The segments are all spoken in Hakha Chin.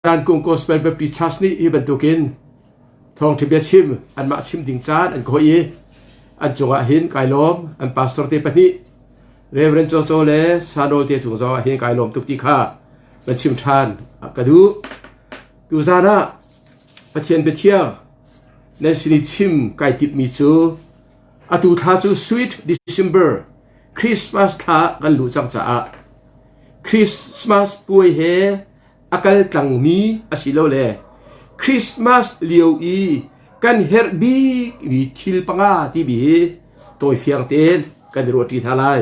Kung Gospel Baptist Church nih hi bantukin thawngṭha biachim anmah chim ding caan an khawh i an cungah hin kai lawm. An pastor te pahnih Reverend Coco le Sanol te cung zongah hin kai lawm tuk ti kha van chim ṭhan ka duh. Tuzaan ah Pathian biathiang nan sin i chim kai timhmi cu atu thla cu Sweet December Christmas thla kan luh cang caah Christmas puai he a kal tlangmi asilole Christmas lio i kan herh bikmi thil panga timi hi tawifiang tein kan i ruahṭi hna lai.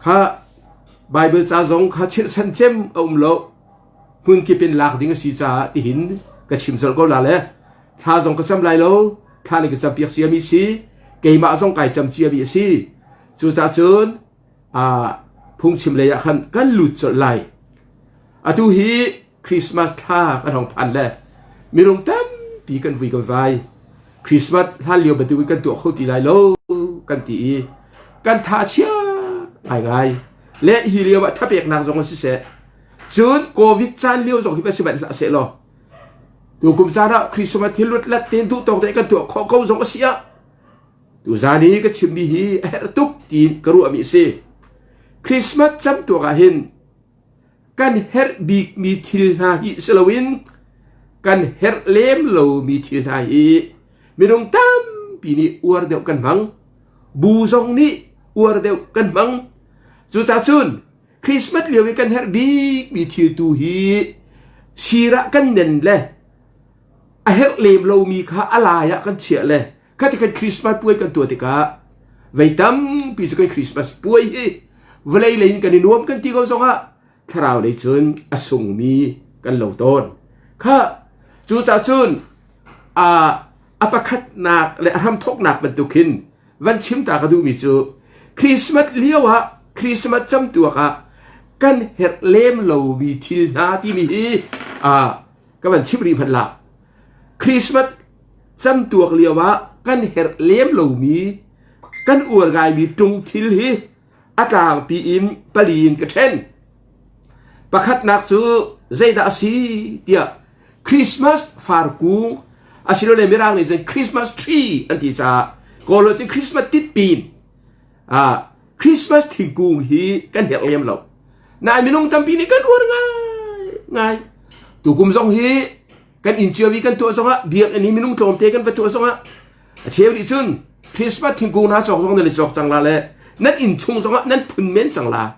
Kha Baibal ca zong kha chirhchan cem a um lo. Hmun kip in lak ding a si caah tihin ka chim colh ko la le thla zong ka cam lai lo. Thla nih ka campiak ciami si. Keimah zong kai cam ciami a si. Cucaah cun phungchim lei ah khan kan lut colh lai. Atu hi Christmas thla kan hong phan le minung tampi kan vui kan vai. Christmas hlan lio bantukin kan tuah kho ti lai lo kan ti i kan tha chia ngaingai. Le hi lio ah thapeknak zong siseh cun COVID caan lio zong hi va si manh hlah seh law tukum caan ah Christmas thil lut lat tein duh tawk tein kan tuah khawh ko zong a si ah Tuzaan i ka chimmi hi a herh tuk tiin ka ruahmi a si. Christmas camtuak ah hin kan herh bikmi thil hna hi si loin kan herh lem lomi thil hna hi minung tampi nih uar deuh kan hmang. Bu zong nih uar deuh kan hmang. Cucaah cun Christmas lio i kan herh bikmi thil tu hi sirah kan nen le a herh lem lomi kha a lai ah kan chiah le khati kan Christmas puai kan tuah tikah vei tampi cu kan Christmas puai hi vawlei lei in kan i nuam kan ti ko zongah thlarau lei cun a sungmi kan lo tawn. Kha cucaah cun a a pakhatnak le a hramthawknak bantuk hin van chim ta ka duhmi cu Christmas lio ah Christmas camtuak ah kan herh lem lomi thil hna timi hi ka van chim rih hmanh la. Christmas camtuak lio ah kan herh lem lomi kan uar ngaimi ṭung thil hi a tlangpi in pali in ka ṭhen. Pakhatnak cu zeidah a si tiah Christmas farkung asilole Mirang nih cun Christmas tree an ti caah Kawl cun Christmas titpin ah Christmas thingkung hi kan herh lem lo. Nain minung tampi nih kan uar ngai ngai. Tukum zong hi kan inn cio i kan tuah zongah biakinn i minung tlawmte kan va tuah zongah a cheu nih cun Christmas thingkung hna cawk zong nan i cawk cang la le nan inn chung zongah nan phun men cang la.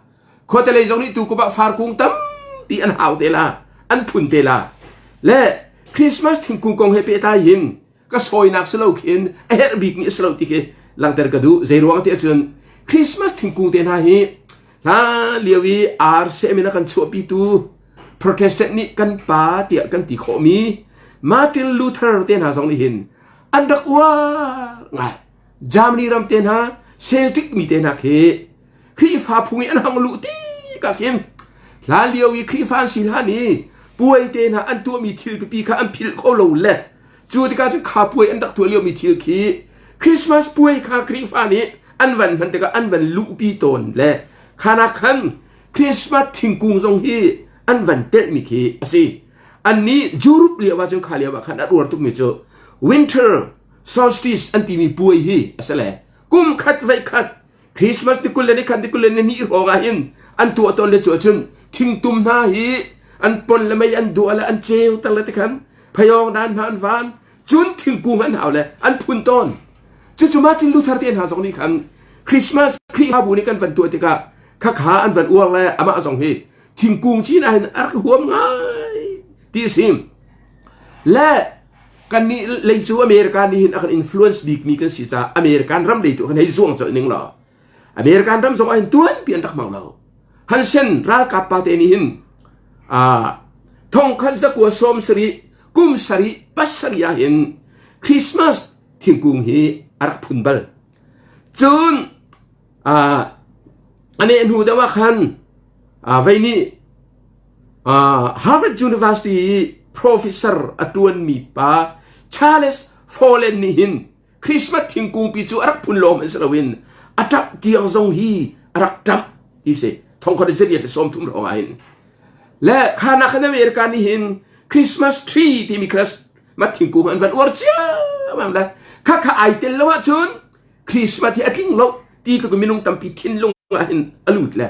Khuate lei zong nih tukum ah farkung tampi an hau te la, an phun te la. Le Christmas thingkung kong he pehtlai hin ka sawinak si lo khin a herh bik mi a si lo ti khi langhter ka duh zei ruang ti ahcun Christmas thingkung te hna hi hla lio i ar sehmin a kan chuahpitu Protestant nih kan pa tiah kan ti khawhmi Martin Luther te hna zong nih hin an rak uar ngai Germany ram te hna Celtic mi te hna khi Khrihfa phung i an hang luh ti ka khin hlan lio i Khrihfa an si hlan i puai te hna an tuahmi thil pipi kha an philh kho lo le Cu tikah cun kha puai an rak tuah liomi thil khi Christmas puai kha Khrihfa nih an van hman tikah an van luhpi tawn le khanak khan Christmas thingkung zong hi an van telhmi khi a si. Annih Europe lio ah cun kha lio ah khan an uar tukmi cu winter solstice an timi puai hi a si le kum khat voi khat Christmas ni 20 le ni khat ni 20 le ni hnih hrawng ah hin an tuah tawn le cu ahcun thingtum hna hi an pon le mei an duah le an ceu ter le tikhan phayawng dan hna an van cun thingkung an hau le an phun tawn cucu Martin Luther te hna zong nih khan Christmas Khrihfabu nih kan van tuah tikah khakha an van uar le amah zong hi thingkung cin ah hin a rak huam ngai ti a si le Kannih lei cu America nih hin a kan influence bikmi kan si caah American ram lei tu kan hei zuang colh ning law American ram zong ah hin tuanpi an rak hmang lo. Hansen ralkap pa te nih hin thong khat zakua sawm sarih kum sarih pasarih ah hin Christmas thingkung hi a rak phun bal. Cun a neh hnu deuh ah khan vei nih Harvard University i professor a ṭuanmi pa Charles Follen nih hin Christmas thingkungpi cu a rak phun lawng hmanh si loin a ṭamh tiang zong hi a rak ṭamh ti si. Thongkhat in cariat le 30 hrawng ah hin. Le khana khan America nih hin Christmas tree timi Christmas thingkung an van uar ciammam le khakha ai tel lo ahcun Christmas hi a tling lo ti tluk minung tampi thinlung ah hin a lut le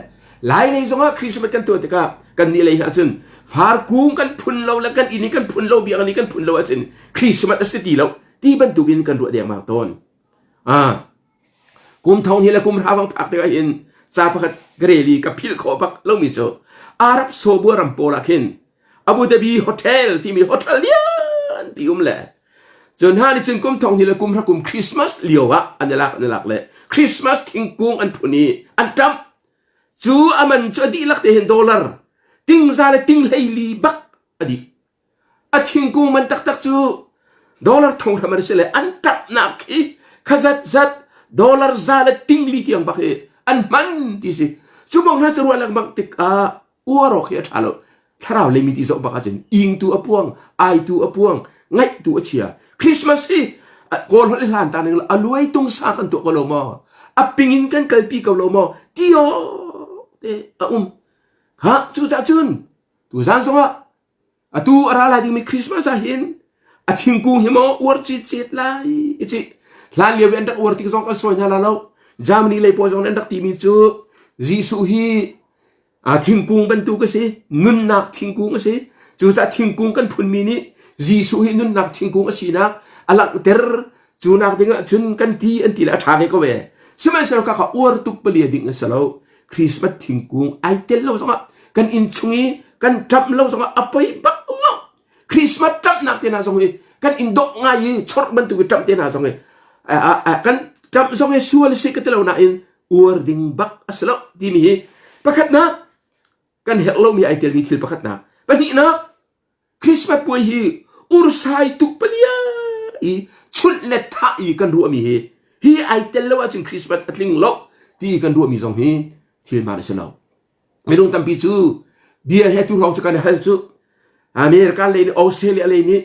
lai lei zongah Christmas kan tuah tikah kan nih lei hna cun farkung kan phun lo le kan inn i kan phun lo biakinn i kan phun lo ahcun Christmas a si ti lo ti bantukin kan ruah dengmang tawn. Ah kum thong hi le kum hra fang phak tikah hin ca pakhat ka rel i ka philh khawh bak lomi cu Arab Sobua ram pawl ah khin Abu Dhabi Hotel timi hotel lian ti um le cun hna nih cun kum thong hi le kum hra kum Christmas lio ah an i lak an i lak le Christmas thingkung an phun i an ṭamh cu a man cu a dihlak te hin dollar tingza le ting hleili bak a dih A thingkung man taktak cu dollar thong hram an si le an ṭapnak khi khazat zat dollar za le tingli tiang bak hi an hman ti si. Cu bang hna cu ruah lengmang tikah uar awk hi a ṭha lo. Thlarau lei mi ti zoh bak ahcun ingtu a puang, aitu a puang, ngaihtu a chia. Christmas hi Kawl holh i hlan ta ning a luai tung sa kan tuah ko lo maw? A ping in kan kalpi ko lo maw? Ti awk te a um. Ha, cucaah cun tuzan zongah Atu a ra lai dingmi Christmas ah hin a thingkung hi maw uar citcet lai i ci hlan lio i an rak uar tik zong kan sawi hna la lo. Germany lei pawl zong nih an rak timi cu Jesuh hi a thingkung bantuk a si, nunnak thingkung a si. Cucaah thingkung kan phunmi nih Jesuh hi nunnak thingkung a sinak a langhter cu nak ding ah cun kan ti an ti le a ṭha ve ko ve. Sihmanhsehlaw ka kha uar tuk palia ding a si lo. Christmas thingkung ai tel lo zongah kan inn chung i kan ṭamh lo zongah a poi bak lo. Christmas ṭamhnak te hna zong hi kan inn dawh ngai i chorh bantuk i ṭamh te hna zong hi kan ṭamh zong hi sual si ka ti lo nain uar ding bak a si lo timi hi pakhatnak kan herh lomi ai telmi thil pakhatnak pahnihnak Christmas puai hi ursai tuk palia i chunh le thah i kan ruahmi hi hi ai tel lo ahcun Christmas a tling lo ti kan ruahmi zong hi thil hmaan a si lo. Minung tampi cu bia he tu hrawng cu kan i hal cu America lei nih Australia lei nih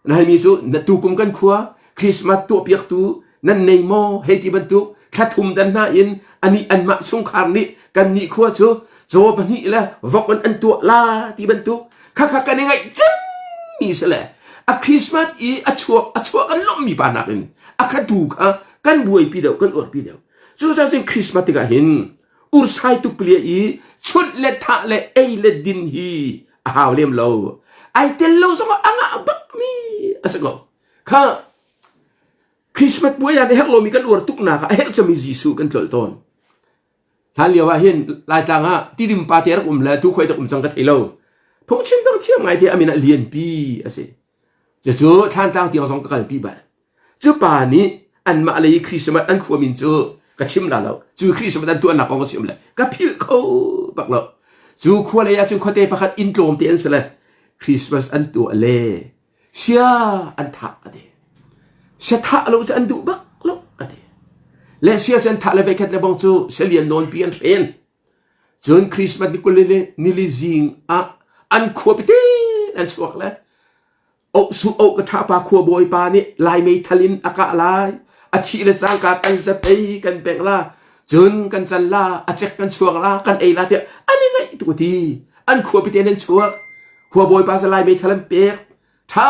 Na halmi cu na tukum kan khua Christmas tuahpiaktu nan nei maw hei ti bantuk thla thum dan hna in anih anmah chungkhar nih kan nih khua cu caw pahnih le vok in an tuah la ti bantuk khakha kan i ngaih cemmi si le a Christmas i a chuak a chuah kan lawmhmi pa nakin a khatu kha kan buaipi deuh kan uarpi deuh cucaah cun Christmas tikah hin ursai tuk lia i chunh le thah le ei le din hi a hau lem lo ai tel lo zongah a ngah bakmi a si ko kha Christmas puai ah herh lomi kan uar tuknak ah a herh cemi Jesuh kan tlolh tawn hlan lio ah hin Laitlang ah tidim pa te rak um le tu khoi rak um cang ka thei lo phungchim zong thiam ngai te amin ah lianpi a si Cucu Thlantlang tiang zong ka kalpi bal. Cu pa nih anmah lei Christmas an khua min cu ka chim la lo. Cu Christmas an tuahnak kong ka chim le ka philh kho bak lo. Cu khua lei ah cun khuate pakhat inn tlawm te an si le Christmas an tuah le sia an thah a ti. Sia thah lo cu an duh bak lo a ti. Le sia cu an thah le veikhat le bang cu salian nawn pi an hren. Cun Christmas ni kul le nili zing ah an khua pete an chuak le oh su oh ka ṭha pa khua bawipa nih lai meithal in a kah lai a thih le cangka kan zapei kan pek la cun kan can la a cek kan chuak la kan ei la tiah an i ngaih tuk ti an khua pite an chuak khua bawipa cu lai meithal an pek ṭha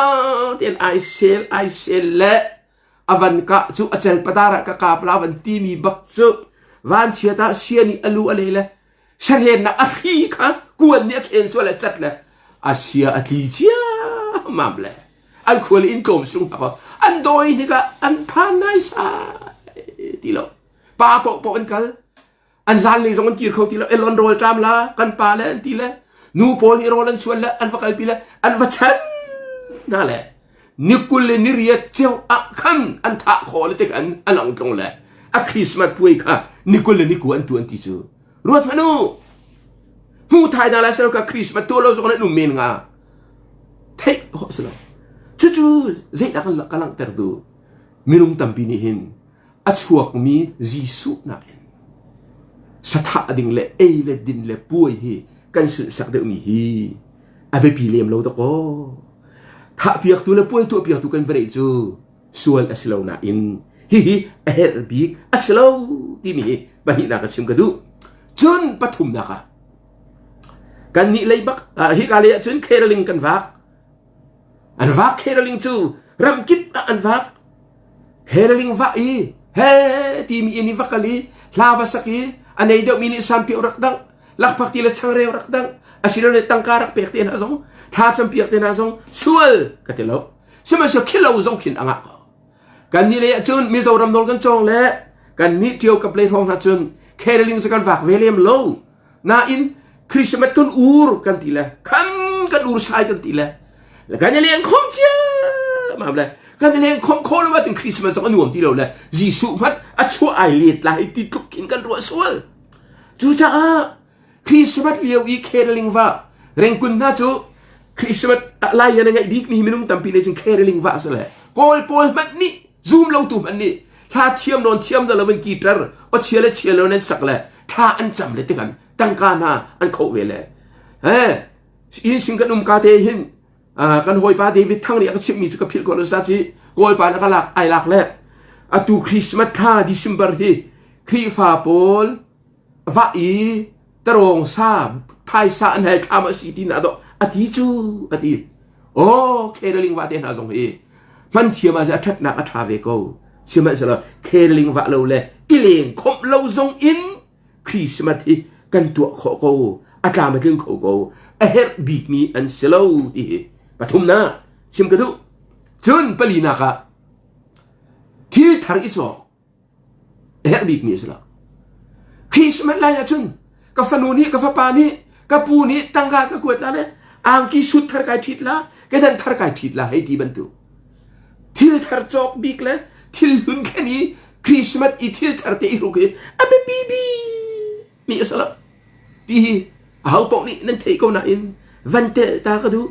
tein ai sel ai sel le a van kah cu a celpadar ah ka kap la van timi bak cu vanchiat ah sia nih a lu a le le sarennak a hri kha kuan nih a khen sual le cat le a sia a tli ciammam le an khual in tlawm sung hna an dawi hnikah an phan nai sai ti lo pa paoh paoh an kal an zanlei zong an kir kho ti lo elon rawl ṭam la kan pa le an ti le nu pawl nih rawl an suan le an va kalpi le an va chan hna le ni kul le ni riat ceu ah khan an thah khawh le tik an an ong tlung le a Christmas puai kha ni kul le ni ku an tu an ti cu ruat hmanh u hmu thai na lai sel ka Christmas tu lo zong an um men nga theih ho si lo cucu zeidah kan ka langhter du minung tampi nih hin a chuakmi Jesuh nakin sathah ding le ei le din le puai hi kan sunhsak deuhmi hi a biapi lem lo dakaw. Thahpiaktu le puai tuahpiaktu kan va neih cu sual a si lo nain hihi a herh bik a si lo timi hi pahnihnak ka chim ka duh. Cun pathumnak ah kan nih lei bak hika lei ah cun caroling kan vak. An vak caroling cu ramkip ah an vak. Caroling vah i he timi in i va kal i hla va sak i a nei deuhmi nih sampiau rak dangh lakphak ti le changreu rak dangh asilole tangka rak pek te hna zong thla campiak te hna zong sual ka ti lo sihmanhsehlaw khilo zong khin a ngah ko kan nih lei ahcun Mizoram nawl kan cawng le kan nih ṭio kap lei hrawng hna cun caroling cu kan vak ve lem lo nain Christmas kan ur kan ti le kan kan ur sai kan ti le kan i leng khom cia mam le kan i leng khom kho lo ahcun Christmas zong a nuam ti lo le Jesuh hmanh a chuah ai let lai ti tluk khin kan ruah sual cucaah Christmas lio i caroling va rengkun hna cu Christmas lai an ngeih bik mi minung tampi nih cun caroling va a le kawl pawl hmanh nih zoom lo tu hmanh nih hla thiam nawn thiam na lo in guitar o chia le chia lo nan sak le thla an cam le tikan tangka hna an khoh ve le eh inn sing kan um ka te hin kan hawipa David Thang nih a ka chimhmi cu ka philh ko lo sa ci kawlpa na ka lak ai lak le atu Christmas thla December hi Khrihfa pawl vah i tarawng sa phaisa an hal thlam a si ti na do a ti cu a ti oh caroling va te hna zong hi hman thiam ah a thatnak a tha ve ko sihmanhsehlaw caroling va lo le i leng khomh lo zong in Christmas hi kan tuah khawh ko a tlam a tling kho ko a herh bikmi an si lo ti hi pathumnak chim ka duh cun palinak ah thil thar i cawk a herh bikmi a si lo. Christmas lai ahcun ka fanu nih ka fapa nih ka pu nih tangka ka kuat la le angki suit thar kai ṭhit la kedan thar kai ṭhit la hei ti bantuk thil thar cawk bik le thil hlun thlen i Christmas i thil thar te i hruk hi a biapi bik mi a si lo ti hi aho paoh nih nan theih ko nain van tel ta ka duh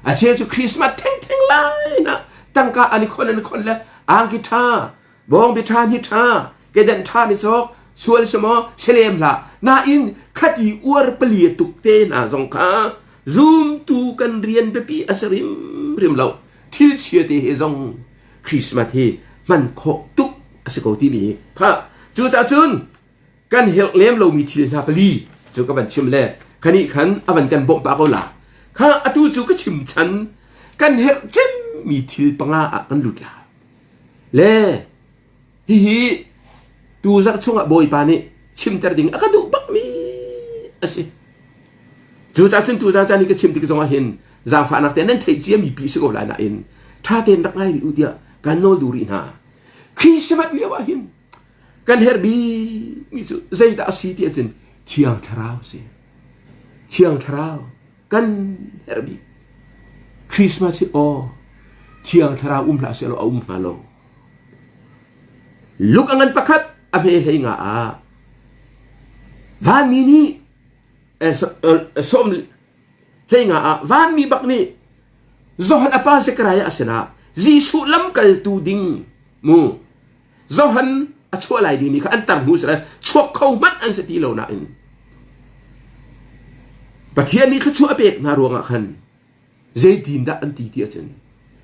a cheu cu Christmas thengtheng lai na tangka an i khon an i khon le angki ṭha Bawngbi ṭha hi ṭha, kedenh ṭha ni cawk, sual si maw, si lem hlah. Nain khati uar palia tuk te hna zong kha zumtu kan rian biapi a si rimrim lo. Thil chia te he zong Christmas hi hman khawh tuk a si ko timi kha. Cucaah cun kan helh lem lomi thil hna pali cu ka van chim le khani khan a van kan bawmh pah ko la. Kha atu cu ka chim chan kan herh cemmi thil panga ah kan lut la. Le hihi tuzarh chungah Bawipa nih chimter ding a ka duh bakmi a si. Cucaah cun tuzan caan i ka chim tik zongah hin zaangfahnak te nan theih ciami pi si ko lai nain ṭha tein rak ngai rih u tiah kan nawl duh rih hna. Christmas lio ah hin kan herh bikmi cu zeidah a si ti ahcun Thiang Thlarau a si. Thiang Thlarau. Kan herh bik. Christmas hi aw Thiang Thlarau um hlah sehlaw a um hnga lo. Luk a ngan pakhat a hme hlei nga ah vanmi nih sawm hlei nga ah vanmi bak nih Johan a pa Zechariah sinah Jesuh lamkaltu ding mu Johan a chuah lai dingmi kha an tar hnu sile chuak kho hmanh an si ti lo nain Pathian nih thluachuah a pek hna ruangah khan zeitin dah an ti ti ahcun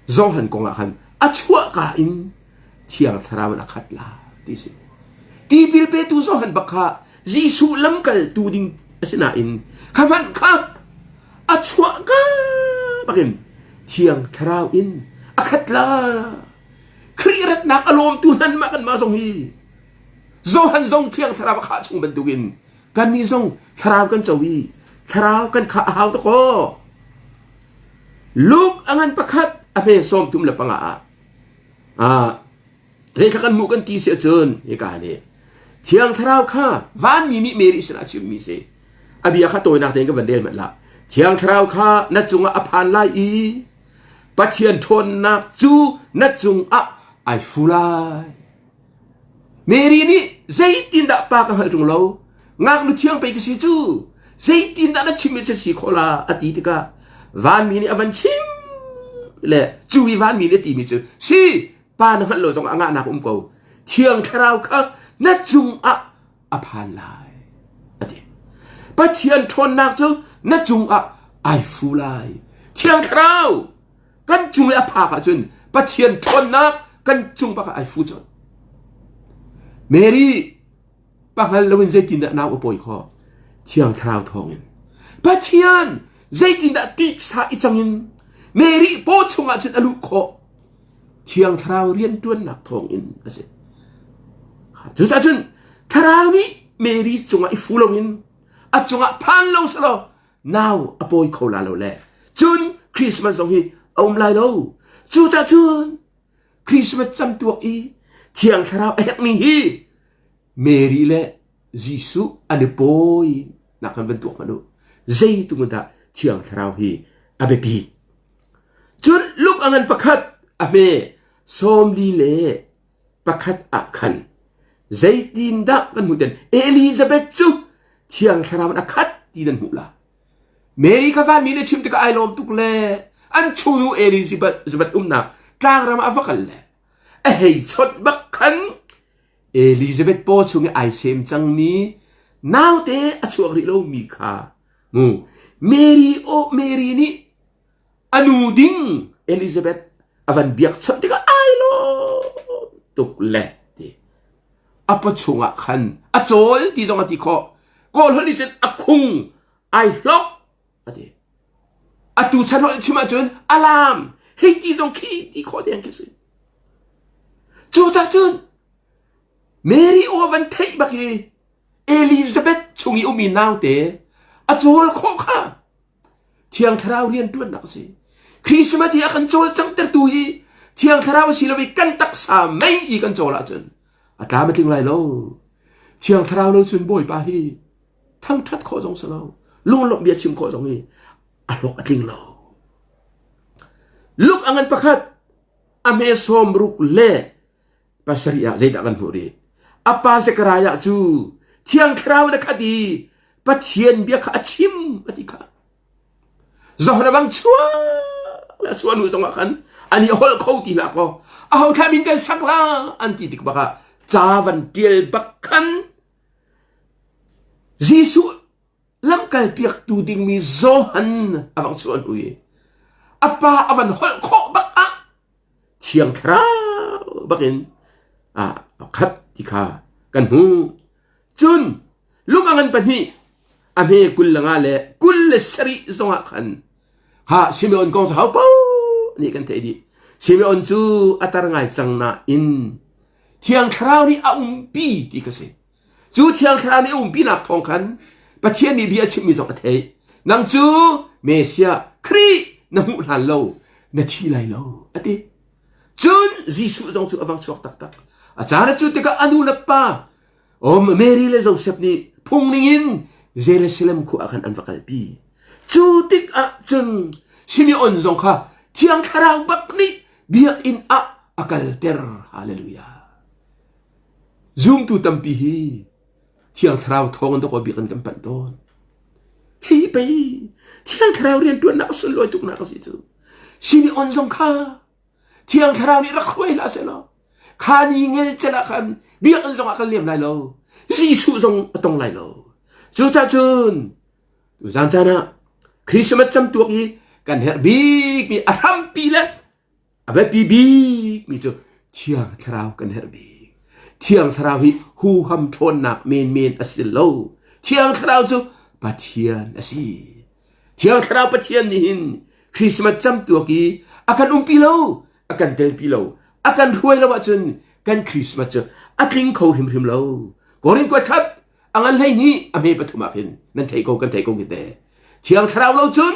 Johan kong ah khan a chuahka in Thiang Thlarau in a khat la ti si. Tipil petu Johan bak kha Jesuh lamkaltu ding a si nain kha hmanh kha a chuahka bakin Thiang Thlarau in a khat la. Khrih ratnak a lawmtu nanmah kanmah zong hi Johan zong Thiang Thlarau a khah chung bantukin kannih zong Thlarau kan co i Thlarau kan khah a hau dakaw. Luke a ngan pakhat a hme 35 ah ah zeithla kan hmuh kan ti si ahcun hika nih Thiang Thlarau kha vanmi nih Mary sinah a chimmi si a bia kha tawinak tein ka van rel hmanh lah Thiang Thlarau kha na cungah a phan lai i Pathian ṭhawnnak cu na cungah ai fu lai. Mary nih zeitindah pa ka hngalh ṭung lo, ngaknu thiang pei ka si cu, zeitindah na chim i si khawh la a ti tikah vanmi nih a van chim le cu i vanmi nih a timi cu si pa na hngalh lo zongah a ngahnak um ko thiang thlarau kha na cungah a phan lai a ti Pathian ṭhawnnak cu na cungah ai fu lai Thiang Thlarau kan cung i a phak ahcun Pathian ṭhawnnak kan cung bak ah ai fu colh Mary pahngal loin zeitindah nau a pawi khawh Thiang Thlarau thawngin Pathian zeitindah titsa i cangin. Mary paw chungah cun a luh khawh. Thiang Thlarau rianṭuannak thawngin a si. Cucaah cun Thlarau nih Mary cungah i fu loin a cungah phan lo selaw nau a pawi kho la lo le cun Christmas zong hi a um lai lo. Cucaah cun Christmas camtuak i Thiang Thlarau a herhmi hi Mary le Jesuh an i pawi nak kan van tuak hmanh u. Zeitluk in dah Thiang Thlarau hi a biapit. Cun luk a ngan pakhat a hme 41 le pakhat ah khan zeitindah kan hmuh ten Elizabeth cu Thiang Thlarau in a khat ti nan hmuh la. Mary kha vanmi nih chim tikah ai lawm tuk le an chungnu Elizabeth umnak tlangram ah a va kal le a hei chawnh bak khan Elizabeth paw chung i ai sem cangmi naute a chuak rih lomi kha mu Mary aw Mary nih a nu ding Elizabeth a van biakchawnh tikah ai lawm tuk le ti a paw chungah khan a cawl ti zong a ti khawh kawl holh nih cun a khung ai hlok a ti atu chan holh chim ahcun alam hei ti zong khi ti khawh deng khi si cu cah cun Mary aw van theih bak hi Elizabeth chung i ummi naute a cawl khawh kha Thiang Thlarau rianṭuannak a si. Christmas hi a kan cawlcanghtertu hi Thiang Thlarau a si lo i kan taksa mei i kan cawl ahcun a tlam a tling lai lo. Thiang Thlarau lo cun Bawipa hi thangṭhat khawh zong si lo, lunglawmh bia chim khawh zong hi a hlawk a tling lo. Luk a ngan pakhat a hme sawm ruk le pasarih ah zeidah kan hmuh rih? A pa Zechariah cu Thiang Thlarau in a khat i Pathian bia kha a chim a ti kha. Zohna bang chuak le suah nu zongah khan ani holh kho ti hlah kaw aho thla min kan sak la an ti tik bak ah ca van tial bak khan Jesuh lamkal piaktu dingmi Johan a vang chuan ui a pa a van holh khawh bak ah Thiang Thlarau bakin a khat ti kha kan hmu. Cun lung a ngan pahnih a hme 25 le 27 zongah khan ha Simeon kong cu hau paoh nih kan theih dih. Simeon cu a tar ngai cang nain Thiang Thlarau nih a umpi ti ka si. Cu Thiang Thlarau nih a umpinak thawng khan Pathian nih bia a chimmi zong a theih. Nang cu Messiah Khrih na hmuh hlan lo na thi lai lo a ti. Cun Jesuh zong cu a vang chuak taktak. A caan a cu tikah a nu le pa um Mary le Joseph nih phung ningin Jerusalem khua ah khan an va kalpi. Cu tikah cun Simeon zong kha Thiang Thlarau bak nih biakinn ah a kalter. Hallelujah. Zumtu tampi hi Thiang Thlarau thawng in dawkaw biakinn kan panh tawn. Hi pei Thiang Thlarau rianṭuannak a sunlawi tuknak a si cu. Simeon zong kha Thiang Thlarau nih rak hruai hlah sehlaw kha ni ngelcel ah khan biakinn zong ah kan liam lai lo. Jesuh zong a tong lai lo. Cucaah cun tuzaan caan ah Christmas camtuak i kan herh bikmi a hrampi le A biapi bikmi cu Thiang Thlarau kan herh bik. Thiang Thlarau hi huham ṭhawnnak menmen a si lo. Thiang Thlarau cu Pathian a si. Thiang Thlarau Pathian nih hin Christmas camtuak i a kan umpi lo, a kan telpi lo, a kan hruai lo ahcun kan Christmas cu a tling kho hrimhrim lo. Korin kuat khat a ngan 12 a hme pathum ah khin nan theih ko kan theih ko khi te. Thiang Thlarau lo cun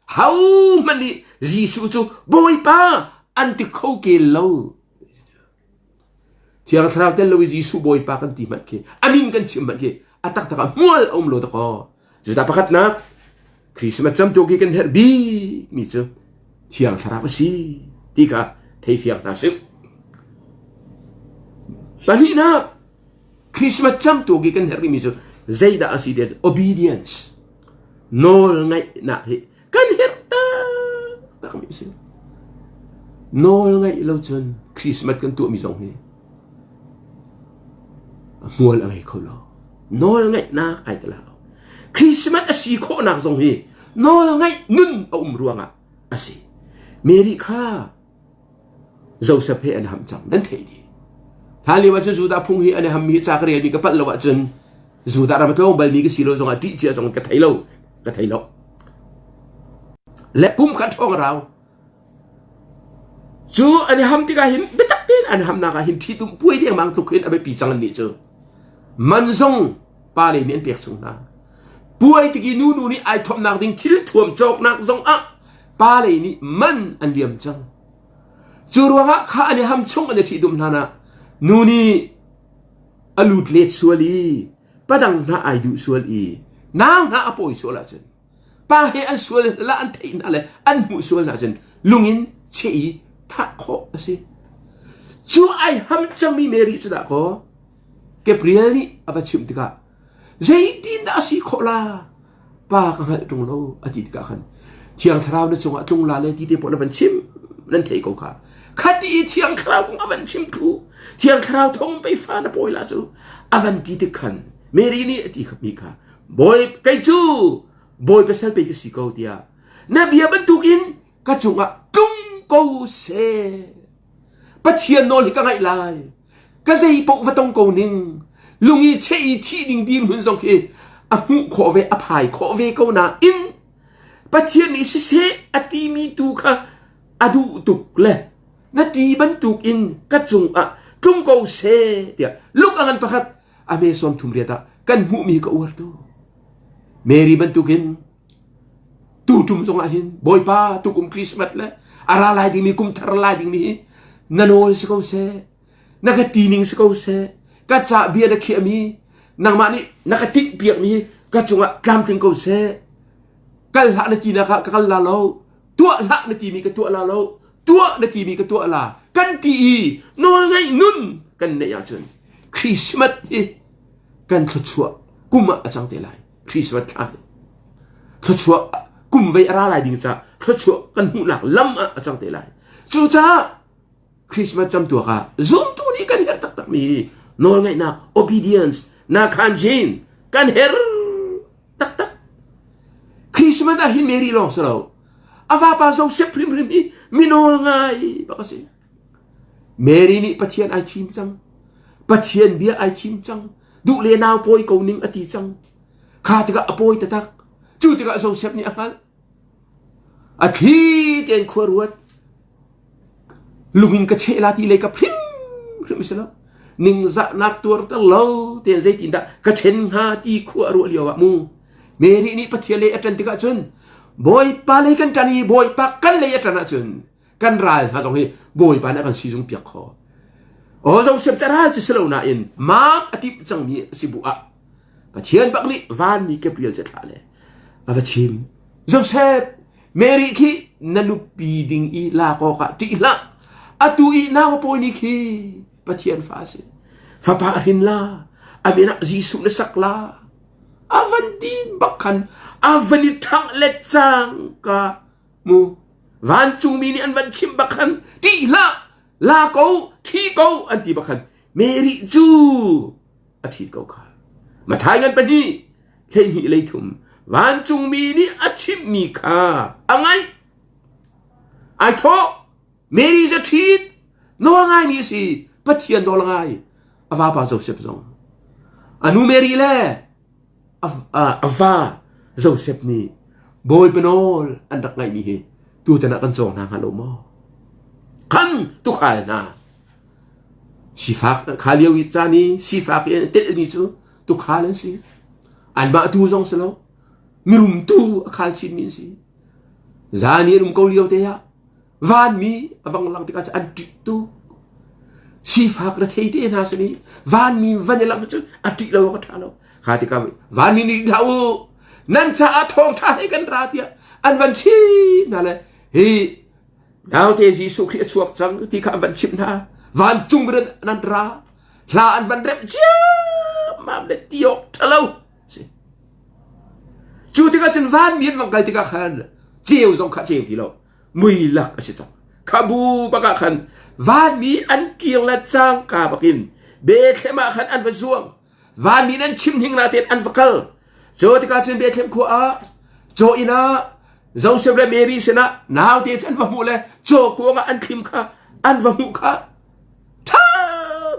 Hohmanh nih Jesuh cu Bawipa an ti kho kel lo. Thiang Thlarau tel lo i Jesuh Bawipa kan ti hmanh khi a min kan chim hmanh khi a taktak ah hmual a um lo dakaw. Cuta pakhatnak Christmas camtu khi kan herh bik mi cu Thiang Thlarau a si ti kha thei fiang hna sih. Pahnihnak Christmas camtu khi kan herh mi cu zeidah a si ti obedience nawl ngaihnak hi kan herh taktak mi a si. Nawl ngaih lo cun Christmas kan tuahmi zong hi a hmual a ngei kho lo. Nawl ngaihnak ai tel hau. Christmas a si khawhnak zong hi nawl ngaih nun a um ruangah a si. Mary kha Joseph he an ham cang nan theih dih. Hlan lio ahcun Judah phung hi an i hammi ca ka relmi ka palh lo ahcun Judah ram a tlawng balmi ka si lo zongah ṭih cia zong ka thei lo ka thei lo. Le kum khat ṭhawng a rau. Cu an i ham tikah hin biatak tein an hamnak ah hin ṭhitumh puai dengmang tluk hin a biapi cang annih cu. Man zong pa le nih an pek chung hna. Puai tik i nunu nih ai thawmnak ding thil thuam cawknak zong ah pa lei nih man an liam cang. Cu ruangah kha an i ham chung an i ṭhitum hlan ah nu nih a lut let sual i padang hna ai duh sual i nau hna a pawi sual ahcun pa he an sual la an theih hna le an hmuh sual hna cun lungin cheh i thah khawh a si. Cu ai ham cangmi Mary cu dah kaw Gabriel nih a va chimh tikah zeitindah a si khawh la pa ka hngalh ṭung lo a ti tikah khan Thiang Thlarau na cungah tlung la le ti te pawl a van chim nan thei ko kha khati i Thiang Thlarau kong a van chim thlu Thiang Thlarau thawng pei fa na pawi la cu a van ti tik khan Mary nih a ti mi kha Bawi kei cu Bawipa sal pei ka si ko tiah na bia bantukin ka cungah tlung ko seh Pathian nawl hi ka ngaih lai ka zei paoh va tong ko ning lung i cheh i thih ding dirhmun zong khi a hmuh khawh ve a phai khawh ve ko nain Pathian nih siseh a timi tu kha a duh tuk le na ti bantuk in ka cungah tlung ko seh tiah luk a ngan pakhat a hme sawm thum riat ah kan hmuhmi ka uar tu Mary bantukin tutum zongah hin Bawipa tukum Christmas le a ra lai dingmi kum thar lai dingmi hi na nawl si ko seh na ka tining si ko seh ka ca bia na khiahmi nangmah nih na ka tinh piakmi ka cungah tlamtling ko seh kal hlah na tinak ah ka kal la lo tuah hlah na timi ka tuah la lo tuah na timi ka tuah la kan ti i nawlngaih nun kan neih ahcun Christmas hi kan thluachuah kum ah a cang te lai Christmas thla hi thluachuah kum vei a ra lai ding caah thluachuah kan hmuhnak lam ah a cang te lai cucaah Christmas camtuak ah zumtu nih kan herh taktak mi nawlngaihnak obedience na khan jin kan herh taktak Christmas ah hin Mary lawng si lo a vapa Joseph hrimhrim hi minawl ngai bak a si Mary nih Pathian ai thim cang Pathian bia ai thim cang duh le nau pawi ko ning a ti cang kha tikah a pawi taktak cu tikah Joseph nih a hngalh a thli tein khua ruat lungin ka cheh la ti lei ka hrim hrim si lo ningzahnak tuar ter lo tein zeitindah ka ṭhen hnga ti khua a ruah lio ah mu Mary nih Pathian lei a ṭan tikah cun Bawipa lei kan ṭan i Bawipa kan lei a ṭan ahcun kan ral hna zong hi Bawipa nih a kan sizung piak kho. Aw Joseph cu ral cu si lo nain mak a timh cangmi a si bu ah Pathian bak nih vanmi Gabriel cu a thlah le a va chim. Joseph, Mary khi na nupi ding i lak awkah ṭih hlah. Atu i nau a pawi ni khi Pathian fa a si. Fapa a hrin la, a min ah Jesuh na sak la. A van ti bak khan a van i ṭhangh le cangka mu vancungmi nih an van chimh bak khan ṭih hlah la ko thi ko an ti bak khan Mary cu a ṭhit ko kha Mathai ngan pahnih 12 lei thum vancungmi nih a chimhmi kha a ngaih ai thawh Mary cu ṭhit nawl ngaimi a si Pathian nawl ngai a vapa Joseph zong a nu Mary le a va Joseph nih Bawipa nawl an rak ngaihmi hi tutan ah kan cawng hna hnga lo maw? Khan tukhal hna sifak kha lio i caan i sifak i telmi cu tukhal an si. Anmah tu zong si lo mirum tu a khal chinmi an si. Zan i an um ko lio te ah Vanmi a vang lang tikah an ṭih tuk. Sifak rethei te hna sin i vanmi van i lang cu a ṭih lo awk a ṭha lo. Kha tikah vanmi nih hlah u nan caah thawngṭha he kan ra tiah an van chim hna le hi naute Jesuh Khrih a chuak cang ti kha an van chimh hna. Vancung in nan ra hla an van remh ciammam le ti awk ṭha lo. Cu tikah cun vanmi an vang kal tikah khan ceu zong kha ceu ti lo. Mui lak a si cang. Kha bu bak ah khan vanmi an kir le cangka bakin Bethlehem ah khan an va zuang. Vanmi nan chim hing na tein an va kal. Cu tikah cun Bethlehem khua ah caw inn ah Joseph le Mary sinah naute cu an va hmuh le caw kuang ah an thlim kha an va hmuh kha ṭha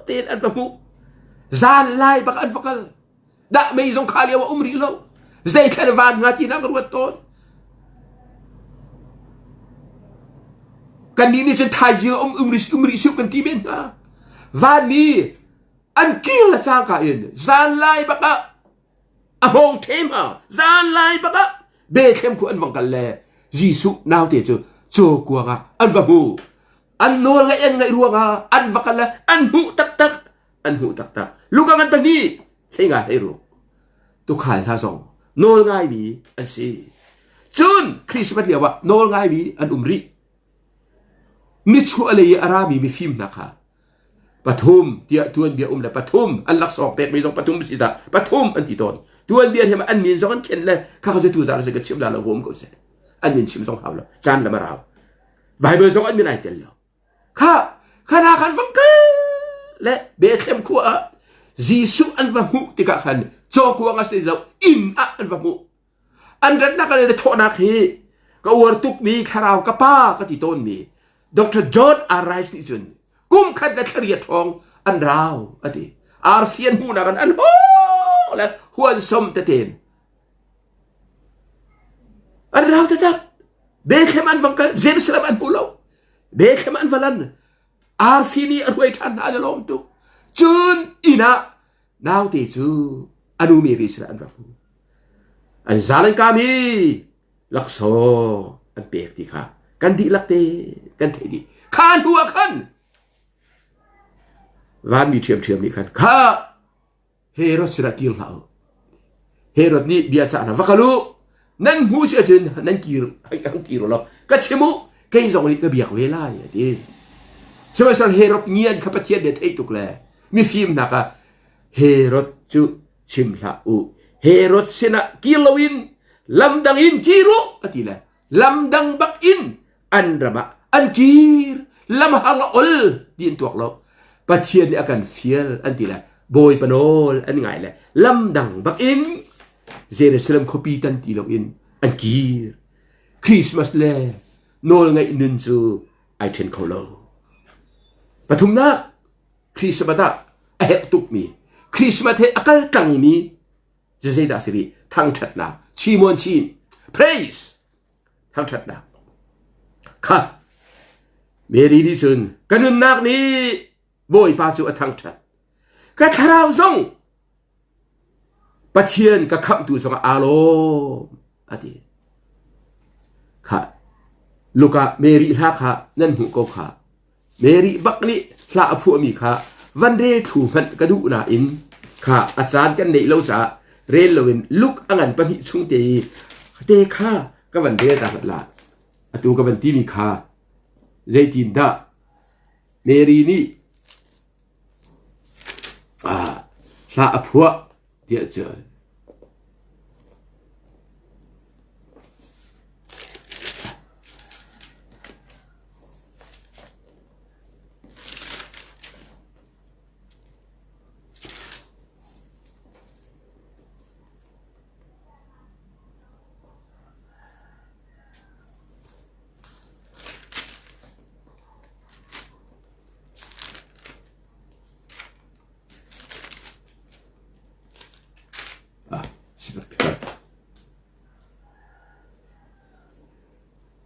tein an va hmuh. Zan lai bak an va kal. Dah mei zong kha lio a um rih lo. Zeithlan van hnga ti na ka ruat tawn. Kannih nih cun thaizing um um rih um rih sih kan ti men hna. Vanmi an kir le cangka in zanlai bak ah a hmawng them ha zanlai bak ah Bethlehem khu an vang kal le Jesuh naute cu caw kuang ah an va hmu. An nawl ngaih an ngaih ruangah an va kal le an hmuh taktak an hmuh taktak. Luka ngan pahnih hlei nga hlei ruk tukhal hna zong nawl ngaimi an si. Cun Christmas lio ah nawl ngaimi an um rih. Nichuah lei i a rami mifim hna kha pathum tiah tuanbia um le pathum an laksawng pekmi zong pathum si dah pathum an ti tawn. Tuanbia hi an min zong an khen le kha kha tu zah ka chim la lo um ko seh. An min chim zong hau lo. Caan lam a rau. Bible zong an min ai tel lo. Kha khana khan vang kal le Bethlehem khua ah Jesuh an va hmuh tikah khan cawkuang a si lo inn ah an va hmuh. An ratnak le thawhnak hi ka uar tukmi thlarau ka pa ka ti tawnmi Dr. John R. Rice nih cun kum khat le thlariat hrawng an rau a ti. Arfi an hmuhnak an an hawng le huan som teten an rau taktak. Bethlehem an vang kal Jerusalem an hmu lo. Bethlehem an va lan. Arfi nih a hruai ṭhan hna an i lawm tuk. Cun inn ah naute cu a nu Mary sinah an rak hmu. An zal an kam i laksawng an pek ti kha kan dihlak te kan theih dih. Kha hnu ah khan vanmi ṭhiamṭhiam nih khan kha Herod sinah kir hlah u. Herod nih bia cah hna va kal u. Nan hmu si ahcun nan kir hang kir u law ka chim u kei zong nih ka biak ve lai a ti. Sihmanhsehlaw Herod ngian kha Pathian nih a theih tuk le mifim hna kha Herod cu chim hlah u. Herod sinah kir loin lamdang in kir u a ti le lamdang bak in an ram ah an kir lam hang a ol ti an tuak lo pathian nih a kan fial an ti le bawipa nawl an ngai le lam dang bak in Jerusalem khuapi tan ti lo in an kir Christmas le nawl ngaih nun cu ai then kho lo pathumnak Christmas ah a herh tukmi Christmas he a kal tlangmi zeidah si rih thangṭhatnak chimuan chin praise thangṭhatnak kha Mary nih cun ka nunnak nih Bawipa cu a thangṭhat ka thlarau zong Pathian ka khamhtu zongah aa lawm a ti kha Luka Mary hla kha nan hmuh ko kha Mary bak nih hla a phuahmi kha van rel thlu hmanh ka duh nain kha a caan kan neih lo caah rel loin Luke a ngan pahnih chung te i te kha ka van rel ta hmanh la atu ka van timi kha zeitin dah Mary nih ah hla a phuah tiah cun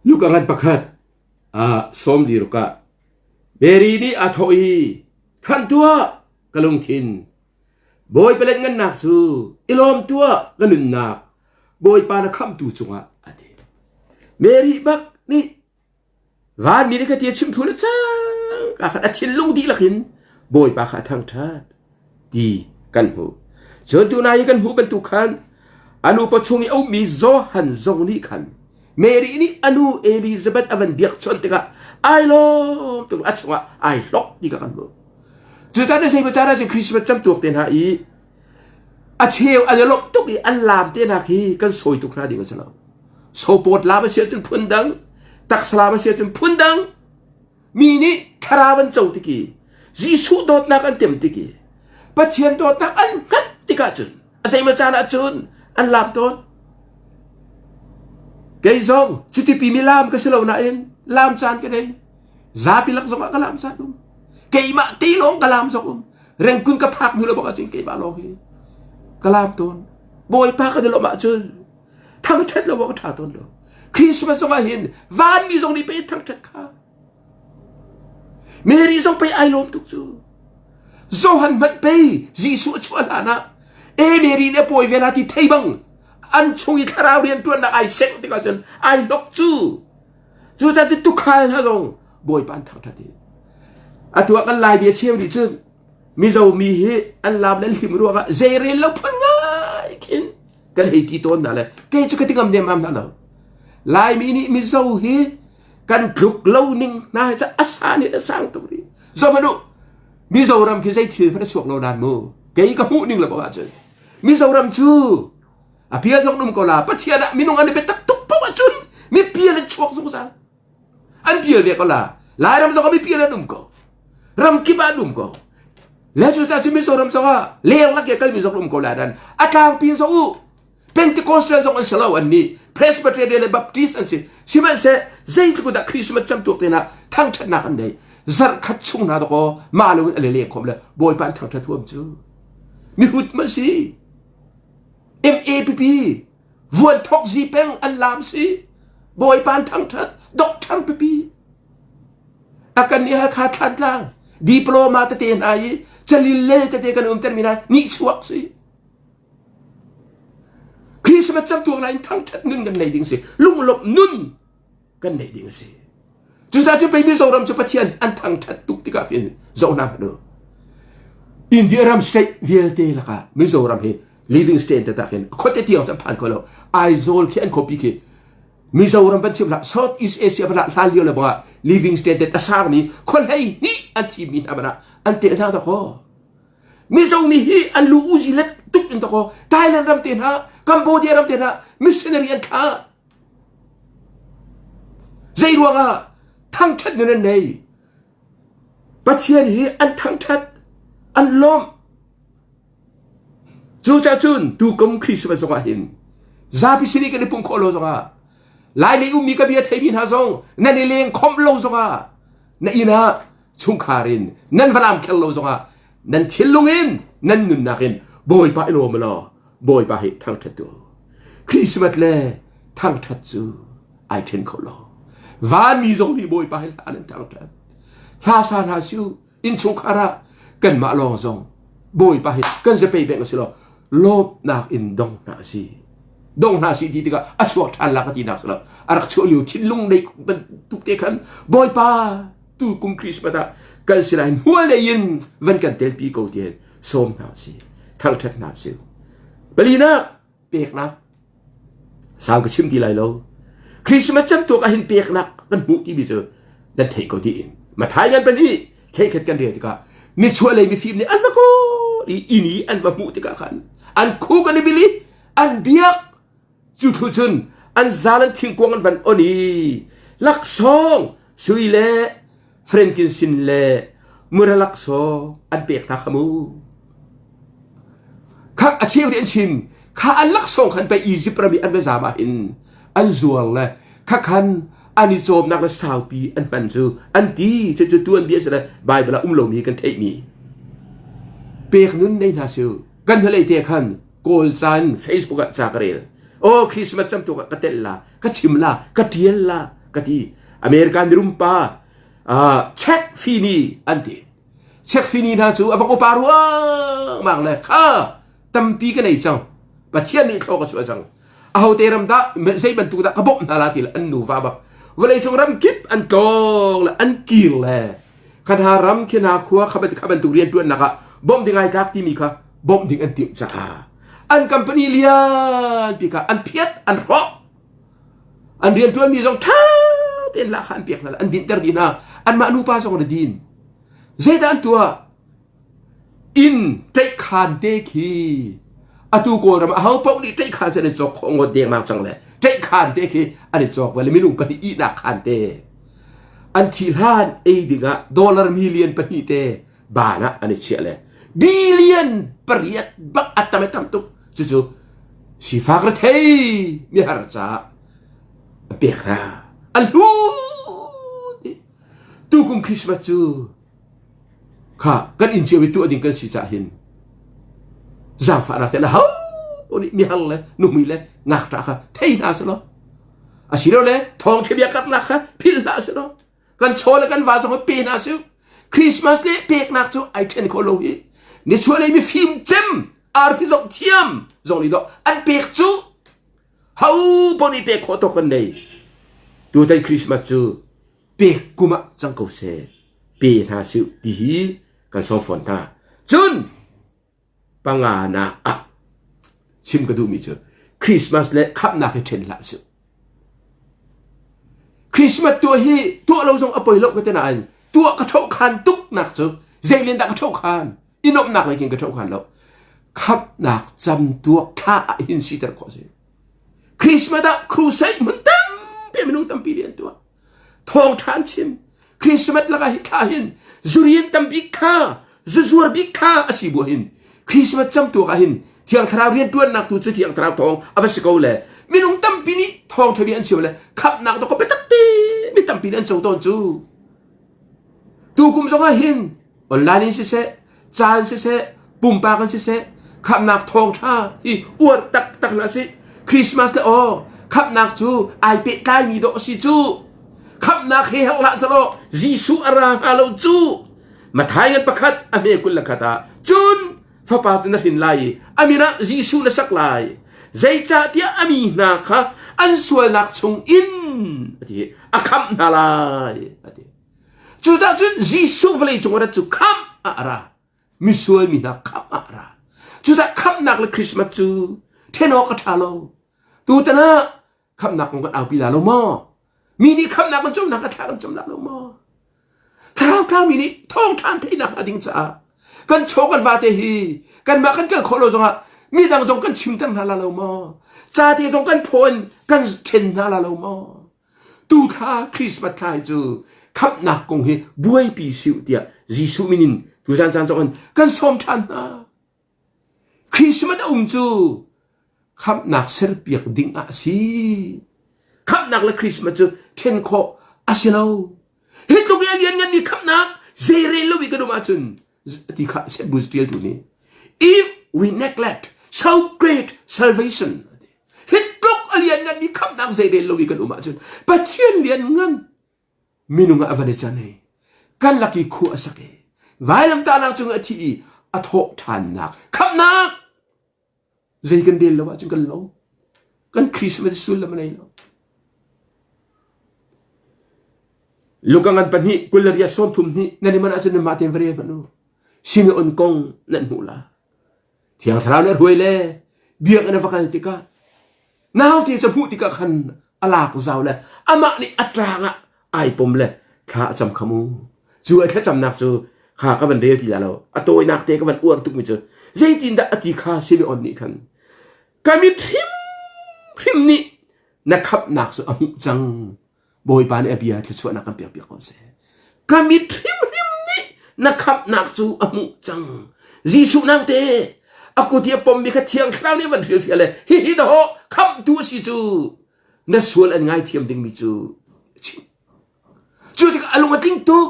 Luka ngan pakhat ah sawm diruk ah Mary nih a thawh i thanh tuah ka lungthin Bawipa let ngannak cu i lawm tuah ka nunnak Bawipa na khamhtu cungah a ti. Mary bak nih Vanmi nih kha ti a chim thlu le cangka khan a thinlung dihlak in Bawipa kha a thangṭhat ti kan hmuh. Cun tunai i kan hmuh bantuk khan a nupa chung i a ummi Johan zong nih khan Mary nih a nu Elizabeth a van biakchawnh tikah ai lawm tuk a chungah ai hlok ti kha kan hmuh. Cucaah zei caan ah cun Christmas camtuak te hna i a cheu an i lawmh tuk i an laam te hna khi kan sawi tuk hna ding a si lo. Sopawt laam a si ahcun phun dang, taksa laam a si ahcun phun dang. Mi nih thlarau an co tik i Jesuh dawtnak an tem tik i Pathian dawtnak an hngalh tikah cun a zeimaw caan ah cun an laam tawn. Kei zong cuti pi mi laam ka si lo nain laam caan ka nei. Zapi lak zong ah ka laam caan um. Keimah te lawng ka laam zong um. Rengkun ka phak hnu le bak ahcun keimah lawng hi ka laam tawn. Bawipa kan i lawmh ahcun thangṭhat lo awk a ṭha tawn lo. Christmas zong ah hin vanmi zong nih pe thangṭhat kha. Mary zong pei ai lawm tuk cu. Johan hmanh pei Jesuh a chuah hlan ah e Mary nih a pawi ve la ti thei bang an chung i thlarau rianṭuannak ai sengh tikah cun ai hlok cu. Cucaah ti tukhal hna zong Bawipa an thangṭhat i atu ah kan Lai bia cheu nih cun Mizo mi hi an lam le an hlim ruangah zeirel lo phun ngai khin kan hei ti tawn hna le kei cu ka ti ngam nemam hna lo. Laimi nih Mizo hi kan tluk lo ning hna hi a san in a sang tuk rih. Zoh hmanh u, Mizoram khi zei thil hmanh a chuak lo nan mu. Kei ka hmuh ning le bang ahcun Mizoram cu a pial zong um ko la Pathian ah minung an i biatak tuk paoh ahcun mi pial an chuak zungzal. An pial ve ko la. Lairam zong ah mi pial an um ko. Ram kip ah an um ko. Le cu cu Mizoram zong ah leng lak i a kalmi zong um ko la nan a tlangpi zong u Pentecostal zong an si lo an nih Presbyterian le Baptist an si sihmanhseh zeitluk dah Christmas camtuak te na thangṭhatnak an nei zarh khat chung hna dakaw mah lo in a leleng khom le Bawipa an thangṭhat huam cu mihut ma si MAPP vuan thok zi peng an lam si Bawipa an thangṭhat doctor pipi a kan nih Halkha Thlantlang diploma tete hna i calil lel tete kan umter mi hna nih chuak si Christmas camtuak na in thangṭhat nun kan nei ding si lunglawmh nun kan nei ding si cucaah cu pei Mizoram cu Pathian an thangṭhat tuk tikah khin zoh hna hmanh u India ram state vialte lakah Mizoram hi living state taktak hin khuate tiang cu an phan kho lo Aizawl khi an khuapi khi Mizoram van chim hlah South East Asia van hlan lio le bangah living state a sangmi khuahlei hnih an thimmi hna man ah an tel hna dakaw Mizo mi hi an lu uzi let tuk in takaw Thailand ram te hna Cambodia ram te hna missionary an thlah zei ruangah thangṭhat nun an nei Pathian hi an thangṭhat an lawmh cucaah cun tukum Christmas zongah hin zapi sin i kan i pumh khawh lo zongah Lailei ummi ka bia theimi hna zong nan i leng khomh lo zongah na inn ah chungkhar in nan valam khel lo zongah nan thinlung in nan nunnak in Bawipa i lawm law Bawipa hi thangṭhat tu Christmas le thangṭhat cu ai ṭhen kho lo vanmi zong nih Bawipa hi hla nan thangṭhat hla sa hna siu innchungkhar ah kanmah lawng zong Bawipa hi kan zapei beng a si lo lawmhnak in dong hna si dong hna si ti tikah a chuak ṭhan la ka ti nak si lo a rak chuah lio thinlung nei bantuk te khan Bawipa tu kum Christmas ah kan sinah hin hmual lei in van kan telpi ko ti sawm hna si thangṭhat hna si palinak peknak sau ka chim ti lai lo Christmas camtuak ah hin peknak kan hmuh timi cu nan theih ko tiin Mathai ngan pan i theikhat kan rel tikah nichuah lei mifim nih an va kawl i inn i an va hmuh tikah khan an khuk an i bil i an biak cu thlu cun an zal an thingkuang an van on i laksawng sui le frankincense le mura laksawng an pek hna kha mu kha a cheu nih an chim kha an laksawng khan pei Egypt ram i an va zam ah hin an zuar le kha khan an i cawmnak le saupi an hman cu an ti cu cu tuanbia si le Bible ah um lomi kan theihmi pek nun nei hna su kan hnulei te khan kawl caan Facebook ah ca ka rel oh Christmas cam tuk ah ka tel la ka chim la ka tial la ka ti American mirum pa uh, Czech Fini an ti Czech Fini hna cu a vang upa ruangmang le kha tampi ka nei cang Pathian nih thlaw ka chuah cang ahote ram dah zei bantuk dah ka bawmh hna la ti le an nuva bak vawleicung ram kip an tlawng le an kir le kha hna ram khi hna khua kha kha bantuk rian ṭuannak ah bawmh ding ai tlak timi kha bawmh ding an timh caah an company lianpi kha an phiat an hrawh an rian ṭuanmi zong ṭha tein lahkhah an pek hna an dinhter dih hna anmah nupa zong an din zeidah an tuah Inn ṭeihkhaan te khi atu Kawlram ah aho paoh nih ṭeihkhaan cu an i cawk khawh ngawt dengmang cang le ṭeihkhaan te khi an i cawk ve le minung pahnih ihnak khaan te an thih hlan ei dingah dollar million pahnih te baan ah an i chiah le billion pariat bak a tam i tam tuk cucu sifak rethei mihar caah a pek hna an hlu tukum Christmas cu Kha kan inn cio i tuah ding kan si caah hin zaangfahnak te le ho nih mihar le nuhmui le ngakṭah kha thei hna selaw asilole thawngṭha bia karhnak kha philh hlah selaw kan chaw le kan va zong pe hna su. Christmas le peknak cu ai ṭhen kho lo hi. Nichuahlei mifim cem arfi zoh thiam zong nih dawh an pek cu ho paoh nih pek khawh tawk kan nei. Tutan Christmas cu pek kum ah cang ko seh pe hna sih ti hi kan sawm fawn hna. Cun panganak ah chim ka duhmi cu Christmas le khamhnak hi ṭhen hlah sih. Christmas tuah hi tuah lo zong a poi lo ka ti nain tuah ka ṭhohkhan tuk nak cu zei len dah ka ṭhohkhan i nuamhnak lei khin ka ṭhohkhan lo. Khamhnak camtuak thla ah hin siter khawh a si. Christmas ah crusade hmun tampi minung tampi nih an tuah. Thawngṭha an chim. Christmas lakah hi thla hin zurian tambik kha zuzuar bik kha a si bu hin Christmas camtuak ah hin Thiang Thlarau rianṭuannak tu cu Thiang Thlarau thawng a va si ko le minung tampi nih thawngṭha bia an chim le khamhnak dawk biatak te mi tampi nih an co tawn cu. Tukum zong ah hin online in siseh, ca in siseh, pumpak in siseh, khamhnak thawngṭha hi uar taktak hna sih. Christmas le aw, khamhnak cu ai pehtlaimi dawh a si cu. Khamhnak he herh hlah selaw Jesuh a ra hnga lo cu. Matthai ngan pakhat a hme 21 ah cun fapa cu na hrin lai i a min ah Jesuh na sak lai. Zeicahtiah a mi hna kha an sualnak chung in a ti a khamh hna lai a ti. Cucaah cun Jesuh vawlei cung a rat cu khamh ah a ra. Misual mi hna khamh ah a ra. Cucaah khamhnak le Christmas cu ṭhen awk a ṭha lo. Tutan ah khamhnak kong kan aupi la lo maw? Mi nih khamhnak kan cawmnak a thla kan cam la lo maw? Thlarau tlangmi nih thawngṭha an theihnak hnga ding caah kan chaw kan vate hi kanmah kan kal khawh lo zongah midang zong kan chimter hna la lo maw? Ca te zong kan phaw in kan ṭhen hna la lo maw? Tu thla Christmas thla hi cu khamhnak kong hi buaipi siu tiah Jesuh min in tuzan caan zong in kan sawm ṭhan hna. Christmas a um cu khamhnak serpiak ding ah a si. Khamhnak le Christmas cu ṭhen khawh a si lo. Hi tluk i a liannganmi khamhnak zeirel lo i kan um ahcun ti kha St. ṭialtu nih if we neglect so great salvation hi tluk a liannganmi khamhnak zeirel lo i kan um ahcun Pathian lianngan minung ah a van i can i kan lak i khua a sak i vailamtahnak cung a thi i a thawh ṭhannak khamhnak zei kan rel lo ahcun kan lo kan Christmas sullam a nei lo Luka ngan pahnih 28 32 nan i man ahcun nanmah tein va rel hmanh u Simeon kong nan hmuh la Thiang Thlarau nih a hruai le biakinn a va kal tikah naute cu hmuh tikah khan a lak zau le amah nih a ṭang ah ai pom le thla a cam kha mu. Cu a thlacamnak cu kha ka van rel ti la lo. A tawinak te ka van uar tukmi cu zeitindah a ti kha Simeon nih khan ka mit hrimhrim nih na khamhnak cu a hmuh cang. Bawipa nih a bia thluachuahnak kan pek piak ko seh. Ka mit hrimhrim nih na khamhnak cu a hmuh cang. Jesuh naute a kut i a pommi kha Thiang Thlarau nih a van hrilhfiah le hihi dahawh khamhtu a si cu na sual an ngaithiam dingmi cu chim. Cu tikah a lung a tling tuk.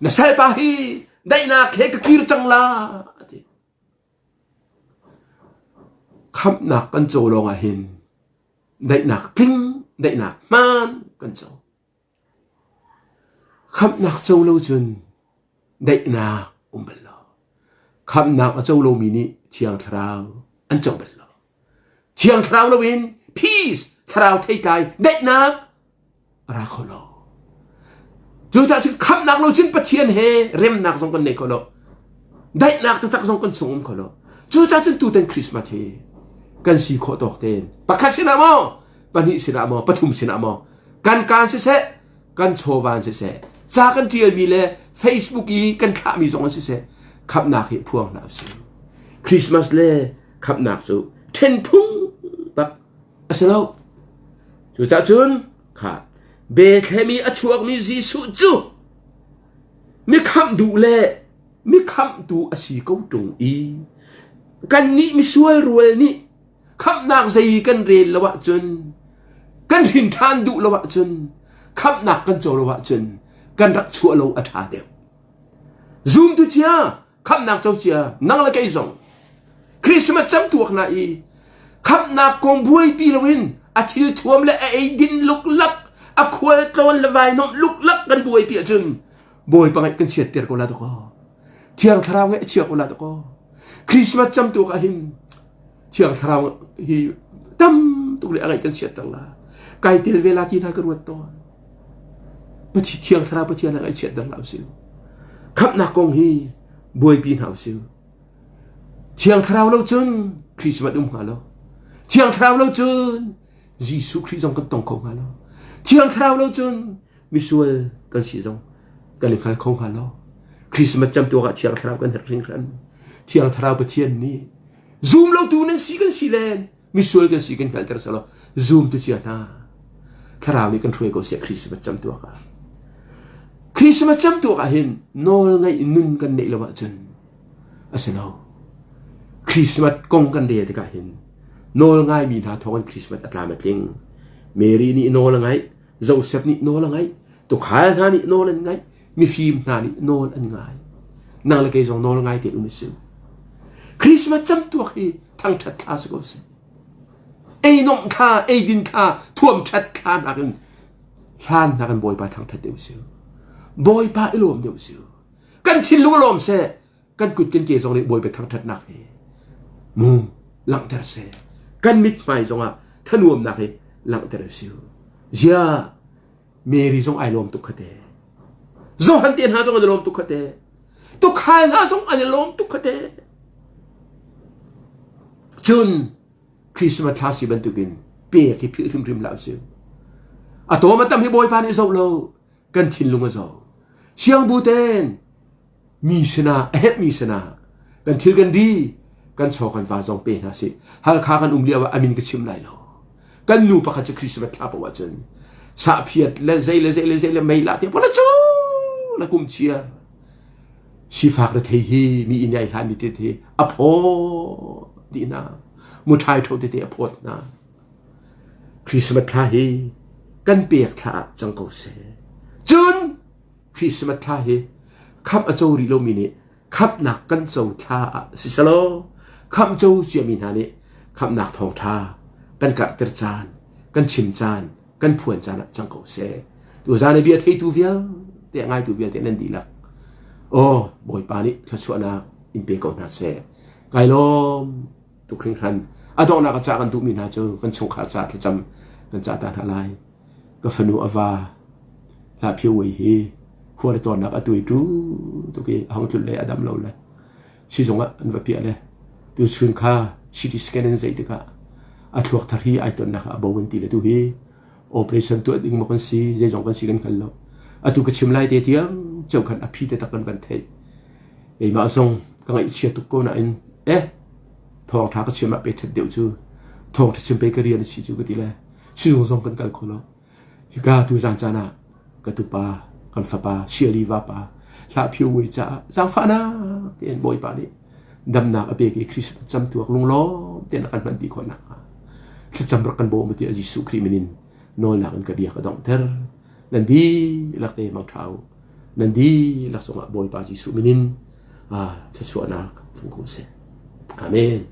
Na salpa hi daihnak he ka kir cang la a ti. Khamhnak kan co lawngah hin daihnak tling daihnak hmaan kan co khamhnak co lo cun daihnak um bal lo khamhnak a co lomi nih thiang thlarau an co bal lo thiang thlarau loin peace thlarau theitlai daihnak a ra kho lo. Cucaah cun khamhnak lo cun Pathian he remnak zong kan nei kho lo. Daihnak taktak zong kan chung um kho lo. Cucaah cun tutan Christmas hi kan si khawh tawk tein pakhat sinah maw pahnih sinah maw pathum sinah maw kan kaan siseh kan chawvan siseh ca kan ṭialmi le Facebook i kan thlahmi zong an siseh khamhnak hi phuang hna usih. Christmas le khamhnak cu ṭhen phung bak A si lo. Cucaah cun kha Bethlehem i a chuakmi Jesuh cu mi khamh duh le mi khamhtu a si ko ṭung i kannih misual rual nih khamhnak zei kan rel lo ahcun kan hrin ṭhan duh lo ahcun khamhnak kan co lo ahcun kan rak chuah lo a ṭha deuh. Zumtu cia khamhnak co cia nang le kei zong Christmas cam tuak na i khamhnak kong buaipi loin a thil thuam le a eidin luklak a khual tlawn le vai nomh luklak kan buaipi ahcun Bawipa ngaih kan chiatter ko la dakaw. Thiang Thlarau ngaih a chia ko la dakaw. Christmas cam tu ah hin Thiang Thlarau hi tam tuk le a ngaih kan chiatter la. Kai tel ve la ti hna ka ruat tawn. Pathian Thiang Thlarau Pathian a ngaih chiatter la usih. Khamhnak kong hi buaipi hna usih. Thiang Thlarau lo cun Christmas um hnga lo. Thiang Thlarau lo cun Jesuh Khrih zong kan tong kho hnga lo. Thiang Thlarau lo cun misual kan si zong kan i hngal kho hnga lo. Christmas cam tuak ah Thiang Thlarau kan herh hringhran. Thiang Thlarau Pathian nih zum lo tu nan si kan si len misual kan si kan hngalter selaw zum tu cia hna. Thlarau nih kan hruai ko seh Christmas cam tuak ah. Christmas cam tuak ah hin nawl ngaih nun kan neih lo ahcun a si lo. Christmas kong kan rel tikah hin nawl ngaimi hna thawngin Christmas a tlam a tling. Mary nih nawl a ngaih, Joseph nih nawl a ngaih, tukhal hna nih nawl an ngaih, mifim hna nih nawl an ngai. Nang le kei zong nawl ngai tein um a si. Christmas camtuak hi thangṭhat thla si ko seh. Ei nomh thla, eidin thla, thuam ṭhat thla nakin hlan nakin Bawipa thangṭhat deuh si. Bawipa i lawm deuh si. Kan thinlung lawm seh, kan kut kan ke zong nih Bawipa thangṭhatnak hi mu langhter seh. Kan mithmai zongah thanuamnak hi langhter si. Zia Mary zong ai lawm tuk kha te. Johan te hna zong an i lawm tuk kha te. Tukhal hna zong an i lawm tuk kha te. Cun Christmas thla si bantukin pek hi philh hrimhrim hlah usih. A tawm a tam hi Bawipa nih zoh lo kan thinlung a zoh. Siangbu ten mi sinah a herhmi sinah kan thil kan ri kan chaw kan va zong pe hna sih. Halkha kan um lio ah a min ka chim lai lo. Kan nu pakhat cu Christmas thla paoh ahcun sahphiat le zei le zei le zei le mei lah te pola cu la kum chia sifak rethei hi mi inn ai hlan mi te te a phaw dih hna muṭhai ṭho tete a phawt hna Christmas thla hi kan pek thla ah cang ko seh cun Christmas thla hi khamh a co rih lomi nih khamhnak kan co thla ah si selaw khamh co ciami hna nih khamhnak thawngṭha kan karhter caan kan chim caan kan phuan caan ah cang ko seh. Tuzaan i bia theitu vialte a ngaitu vialte nan dihlak. Aw Bawipa nih thluachuahnak in pe ko hna seh. Kai lawm tuk hringhran. A donghnak a cah kan duhmi hna cu kan chungkhar ca thlacam kan cah ta hna lai. Ka fanu a va hlah phio wei hi khua le tawnnak a tuai tu tuk i a hong tlun le a dam lo le sizung ah an va piah le tuchun kha CT scan in zeih tikah a thluak thar hi ai tonnak ah a bo an ti le tu hi operation tuah ding maw kan si zeizong kan si kan hngal lo atu ka chim lai te tiang ceu khan a phi te tak kan van theih keimah zong ka ngaihchia tuk ko nain eh thawngtha ka chim ah pe that deuh cu thawngtha chim pe ka rian a si cu ka ti le sizung zong kan kal kho lo Hika tuzan caan ah ka tupa, kan fapa, Siali vapa, hlah phio wei caah zaangfahnak tein Bawipa nih damnak a pek i Christmas camtuak lunglawm tein a kan hman ti khawh nakhnga thlacam rak kan bawm tiah Jesuh Khrih min in nawlnak in ka bia ka donghter. Nan dihlak te mangṭha u. Nan dihlak cungah Bawipa Jesuh min in thluachuahnak tlung ko seh. Amen.